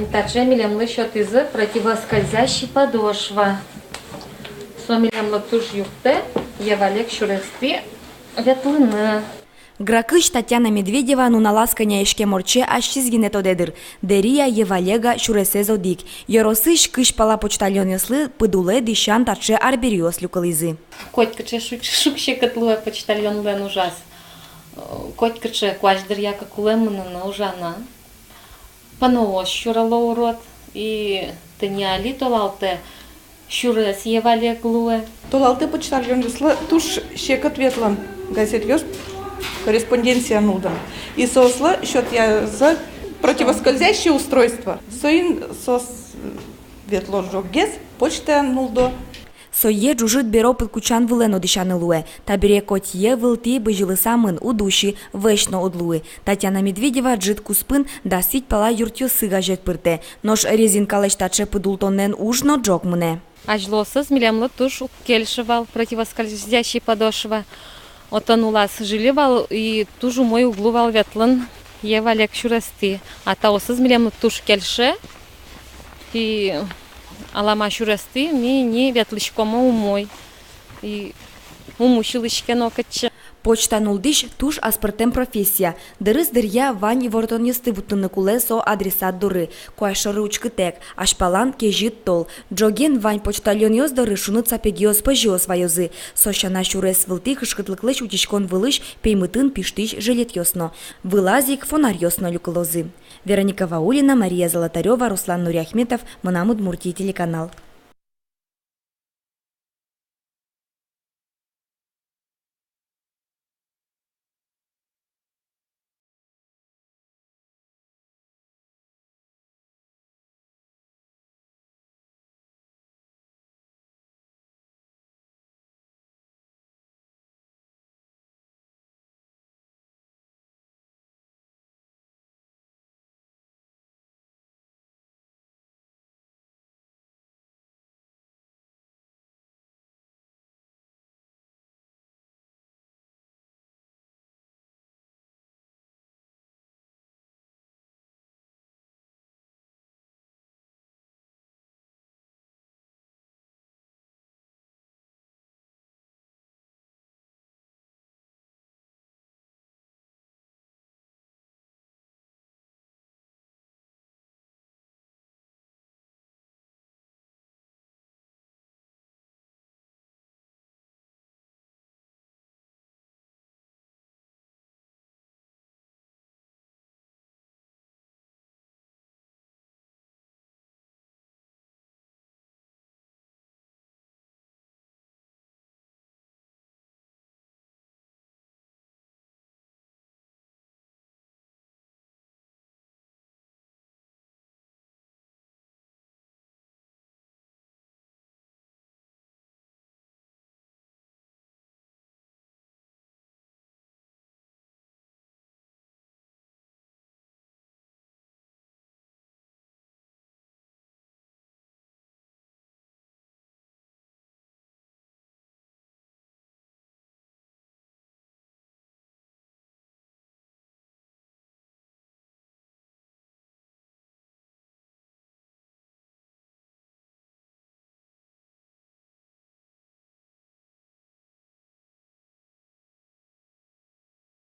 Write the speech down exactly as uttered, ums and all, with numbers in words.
Таӵе милемлы сётӥзы противоскользящий подошва. Со милемлы туж юрттэ йӧ валег сюрестӥ ветлыны. Гракысь Татьяна Медведева нуналаз кӧня иськем ортче, ачиз гинэ тодэ дыр. Дэри-а, йӧ валег-а, сюресэз одӥг. Ёросысь кызь пала почтальонъёслы пыдулэ дӥсян таӵе арбериос люкылӥзы. Котькыӵе шуг-, шуг-секыт луэ почтальонлэн ужаз. Котькыӵе куазь дыръя ке кулэ мыныны, ужаны. Паноос сюрало урод, и тӥни али толалтэ сюрес йӧ валег луэ. Толалтэ почтальонъёслы туж секыт ветлон, газетъёс, корреспонденция нуллон. И соослы сётъязы противоскользящее устройство. Соин соос ветло ӝоггес, почта нулло. Сое ӝужыт беро пыдкутчан вылэ но дӥсяны луэ. Табере коть йӧ вылтӥ бызьылыса мын, уд усьы, вӧсь но уд луы. Татьяна Медведева ӝыт куспын дас вить пала юртъёсы газет пыртэ. Нош резинкалэсь таӵе пыдултонэн уж но ӝог мынэ. Азьлоосыз милемлы туж уг кельшы вал противоскользящий подошва. Отын улаз жильы вал, и туж умой уг лу вал ветлыны йӧ валег сюрестӥ. А таосыз милемлы туж кельше. И алама сюрестӥ ми ни ветлӥськомы умой. И ум усьылӥське нокытчы. Почта нуллӥсь туж аспӧртэм профессия. Дырыз дыръя вань ивортонъёсты вуттыны кулэ со адресат доры. Куазь шоры учкытэк, азьпалан кезьыт тол. Ӝоген вань почтальонъёс доры шуныт сапегъёс, пӧзьыос ваёзы. Со сяна сюрес вылтӥ кышкытлыклэсь утиськон вылысь пеймытын пиштӥсь жилетъёс но. Вылаз ик фонарьёс но люкылозы. Вероника Ваулина, Мария Золотарёва, Руслан Нуриахметов, «Мынам Удмуртие» телеканал.